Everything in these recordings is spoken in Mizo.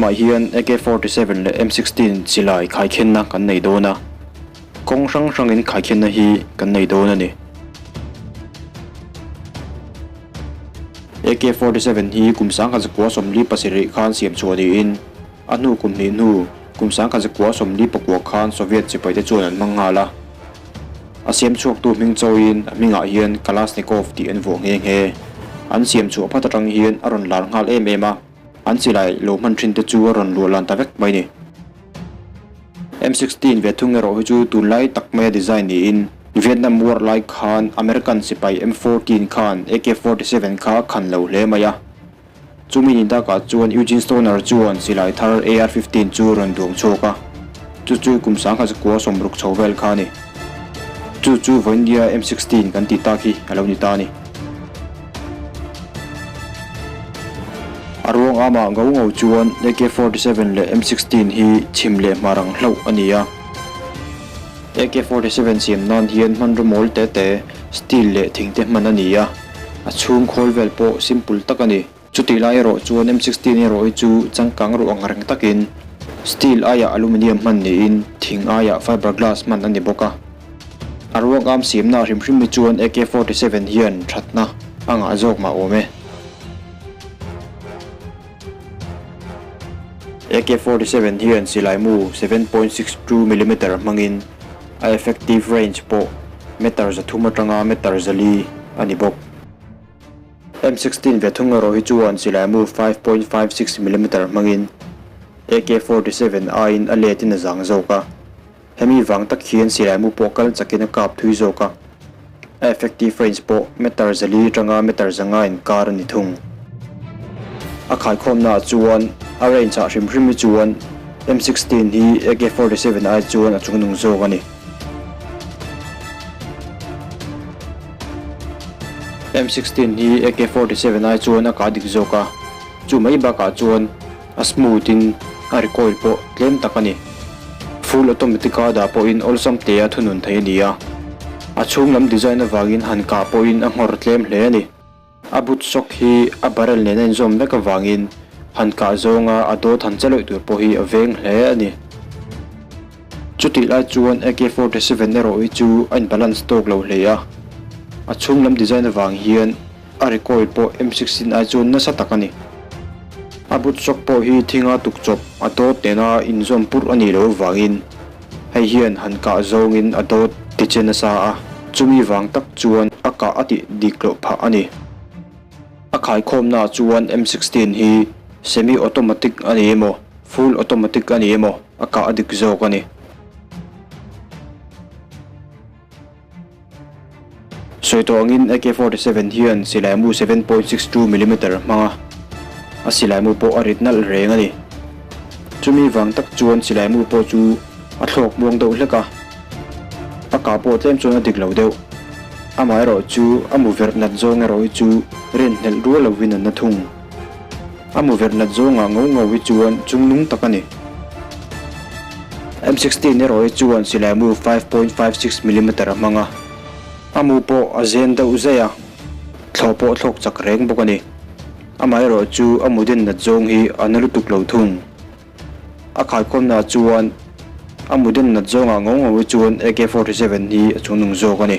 lamah hian AK 47 leh M 16 silai khaikhenna kan nei dawn a, kawng hrang hrangin khaikhenna hi kan nei dawn a ni. AK 47 hi kum 1947 khan siam chhuah niin a hnu kum hnih hnu kum 1949 khan Soviet sipaite chuan an hmang nghal a. A siam chhuaktu hming chawiin a hmingah hian Kalashnikov tih an vuah nghe nghe. An siam chhuah phat atang hian a rawn lar nghal em em a, an silai lo hman thin te chu a rawn luah lan ta vek mai ni. M 16 ve thung erawh hi chu tunlai tak maia design niin Vietnam War lai khan American sipai M 14 khan AK 47 kha a khan lo hle mai a. Chumi ni takah chuan Eugene Stoner chuan silai thar AR 15 chu rawn duang chhuak a, chu chu kum 1960 chho vel kha a ni. Chu chu vawiindia M 16 kan tih tak hi a lo ni ta a ni. A ruang amah ngau ngau chuan AK 47 leh M 16 hi chhim leh hmar ang hlauh a ni a. AK 47 siam nan hian hmanraw mawl te te, steel leh thing te hman a ni a, a chhung khawl vel pawh simple tak a ni. Chutih lai erawh chuan M 16 erawh hi chu changkang ruh ang reng takin steel aiah aluminium hman niin thing aiah fiberglass hman a ni bawk a. A ruang am siamna hrim hrim hi chuan AK 47 hian thatna a ngah zawk mah awm e. AK 47 hian silai mu 7.62 millimeter hmangin a effective range pawh meter 300 atanga meter 400 a ni bawk. M 16 ve thung erawh hi chuan silai mu 5.56 millimeter hmangin AK 47 aiin a letin a zang zawk a. Hemi vang tak hian silai mu pawh kal chakin a kap thui zawk a, a effective range pawh meter 400 atanga meter 500 inkar a ni thung. A khaikhawmnaah chuan a range ah hrim hrim hi chuan M 16 hi AK 47 ai chuan a chungnung zawk a ni. M 16 hi AK 47 ai chuan a kah dik zawk a, chu mai bakah chuan A smooth in a recoil pawh tlem tak a ni. Full automatic a dah pawhin awlsam te a thunun thei a ni a. A chhung lam design avangin han kah pawhin a nghawr tlem hle a ni. A boot sock hi a barrel nen a inzawm vek avangin han kah zawnga a dawt han che lawih tur pawh hi a veng hle a ni. Chutih lai chuan AK 47 erawh hi chu a in balance tawk lo hle a. A chhung lam design avang hian A recoil pawh M 16 ai chuan nasa tak a ni. A but chawk pawh hi thinga tuk chawp a dawt nena inzawm purh a nih loh avangin hei hian han kah zawngin a dawt ti che nasa a, chumi vang tak chuan a kah a tih dik loh phah a ni. A khaikhawmnaah chuan M 16 hi semi automatic a ni emaw, full automatic a ni emaw a kah a dik zawk a ni. Sawi tawh angin AK 47 hian silaimu 7.62 millimeter a hmang a, a silaimu pawh a rit nalh reng a ni. Chumi vang tak chuan silaimu pawh chu a thlawk muang deuh hlek a, a kah pawh tlem chuan a dik lo deuh. Amaherawh chu a mu verh nat zawng erawh hi chu rinhlelh rual lovin an na thung. A mu verh nat zawngah ngau ngau hi chuan chungnung tak a ni. M 16 erawh hi chuan silai mu 5.56 millimeter a hmang a, a mu pawh a zen deuh zaih a, thlawh pawh thlawk chak reng bawk a ni. Amaherawh chu a mu den nat zawng hi a na lutuk lo thung. A khaikhawmnaah chuan a mu den nat zawngah ngau ngau hi chuan AK 47 hi a chungnung zawk a ni.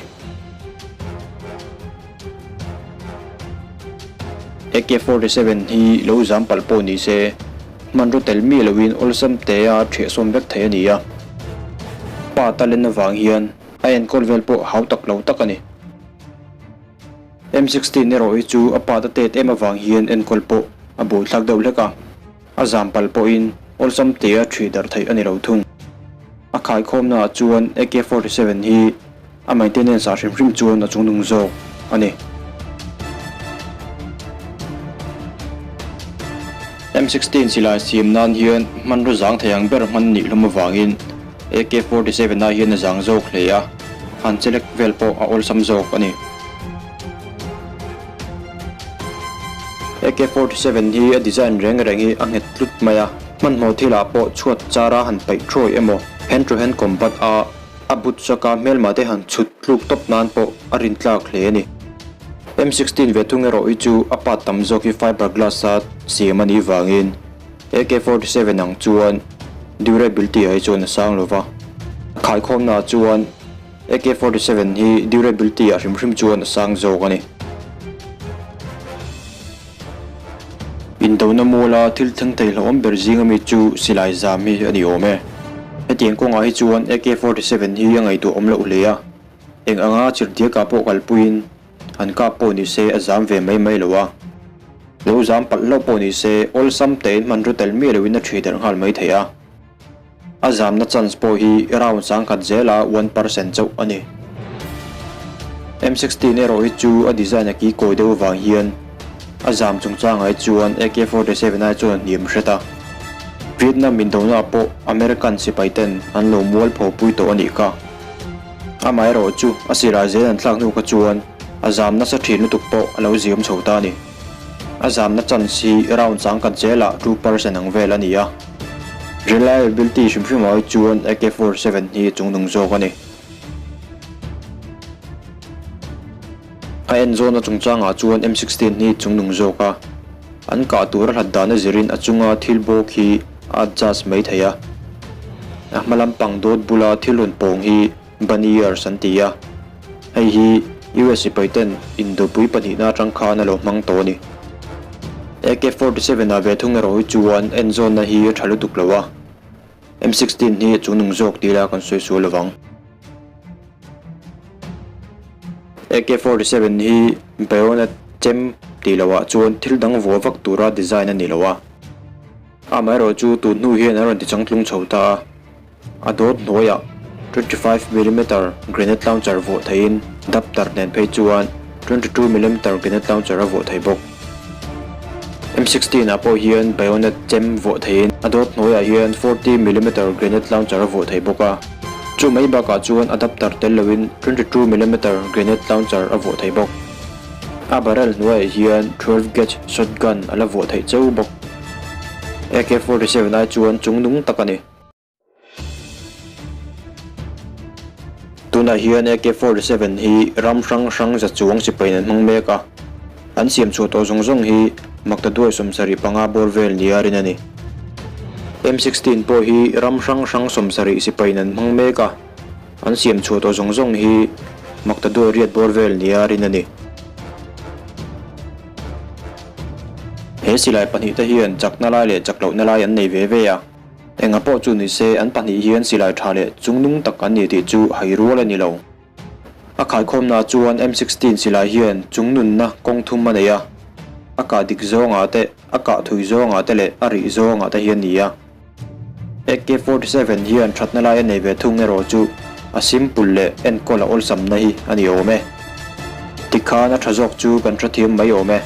AK 47 hi lo zam palh pawh ni se, hmanraw tel miah loin awlsam tea ṭhiahsawm vek thei a ni a. Pa talent avang hian a enkawl vel pawh hau tak lo tak a ni. M 16 erawh hi chu a pa ta tet em avang hian enkawl pawh a buaithlak deuh hlek a. A zam palh pawhin awlsam tea ṭhi darh theih a ni lo thung. A khaikhawmnaah chuan AK 47 hi a maintenance ah hrim hrim chuan a chungnung zawk a ni. M 16 silai siam nan hian hmanraw zang thei ang ber hman nih hlawm avangin AK 47 ah hian a zang zawk hle a, han chelek vel pawh a awlsam zawk a ni. AK 47 hi a design reng reng hi a nghet tlut mai a, hmanhmawh thilah pawh chhuat chara han paih thuai emaw hand to hand combat a a but chaka hmelma te han chhut tluk tawp nan pawh a rin tlak hle a ni. M 16 ve thung erawh hi chu a part tam zawk hi fiber glass a siam a nih vangin. AK-47 ang chuan durability ah hi chuan a sang lo va, a khaikhawmna ah chuan AK-47 hi durability ah hrim hrim chuan a sang zawk a ni. Indona muala thil thleng thei hlauhawm ber zing ami chu silai zam hi a ni awm e. Hetiang kawngah hi chuan AK-47 hi a ngaihtuah awm loh hle a, eng anga chirhdiakah pawh kalpuiin Han kap pawh ni se a zam ve mai mai lo a, lo zam palh hlauh pawh ni se awlsam tein hmanraw tel miah loin a ṭhi darh nghal mai thei a. A zamna chance pawh hi round sangkhat zela 1% chauh a ni. M16 erawh hi chu a design a kikawi deuh avang hian a zam chungchangah hi chuan AK-47 ai chuan a hniam hret a. Vietnam indona pawh American sipai ten an lo mualpho pui tawh a nih kha. Amaherawh chu a sirah zel an thlak hnu kha chuan a zam nasa thin lutuk pawh a lo ziam chho ta a ni. A zamna chance hi round changkhat zelah 2% ang vel a ni a. Reliability hrim hrim ah hi chuan AK-47 hi chungnung zawk a ni. A en zawna chungchangah chuan M16 hi chungnung zawk a, an kah tur a hlat dan a zirin a chunga thil bawk hi a adjust mai thei a. A hma lampang dawt bula thil rawn pawng hi bunny ears an ti a, hei hi US sipaiten indopui pahnihna atang khan a lo hmang tawh a ni. AK-47 ah ve thung erawh hi chuan en zawnna hi a tha lutuk lo a, M16 hi a chungnung zawk ti ila kan sawi sual lovang. AK-47 hi bayonet chem tih loh ah chuan thil dang vuah vak tura design a ni lo a. Amaherawh chu tun hnu hian an rawn ti changtlung chho ta a, a dawt hnuaiah 25 millimeter grenade launcher vuah theihin adapter nen phei chuan 22 millimeter grenade launcher a vuah thei bawk. M16 ah pawh hian bayonet chem vuah theihin a dawt hnuaiah hian 40 millimeter grenade launcher a vuah thei bawk a, chu mai bakah chuan adapter tel loin 22 millimeter grenade launcher a vuah thei bawk. A barrel hnuaiah hian 12 gauge shotgun a la vuah theih cheu bawk. AK-47 ai chuan chung nung tak a ni. Tunah hian AK-47 hi ram hrang hrang za chuang sipain an hmang mek a, an siam chhuah tawh zawng zawng hi maktaduai 75 bawr vel nia rin a ni. M16 pawh hi ram hrang hrang 70 sipain an hmang mek a, An siam chhuah tawh zawng zawng hi maktaduai riat bawr vel nia rin a ni. He silai pahnihte hian chakna lai leh chak lohna lai an nei ve ve a. Enga pawh chu ni se an pahnih hian silai tha leh chungnung tak an ni tih chu hai rual a ni lo. A khaikhawmna chuan M16 silai hian chungnunna kawng thum a nei a, a kah dik zawngah te, a kah thui zawngah te leh a rih zawngah te hian ni a. AK-47 hian thatna lai a nei ve thung erawh chu a simple leh enkawl a awlsamna hi a ni awm e. Tikhan a tha zawk chu kan hrethiam mai awm e.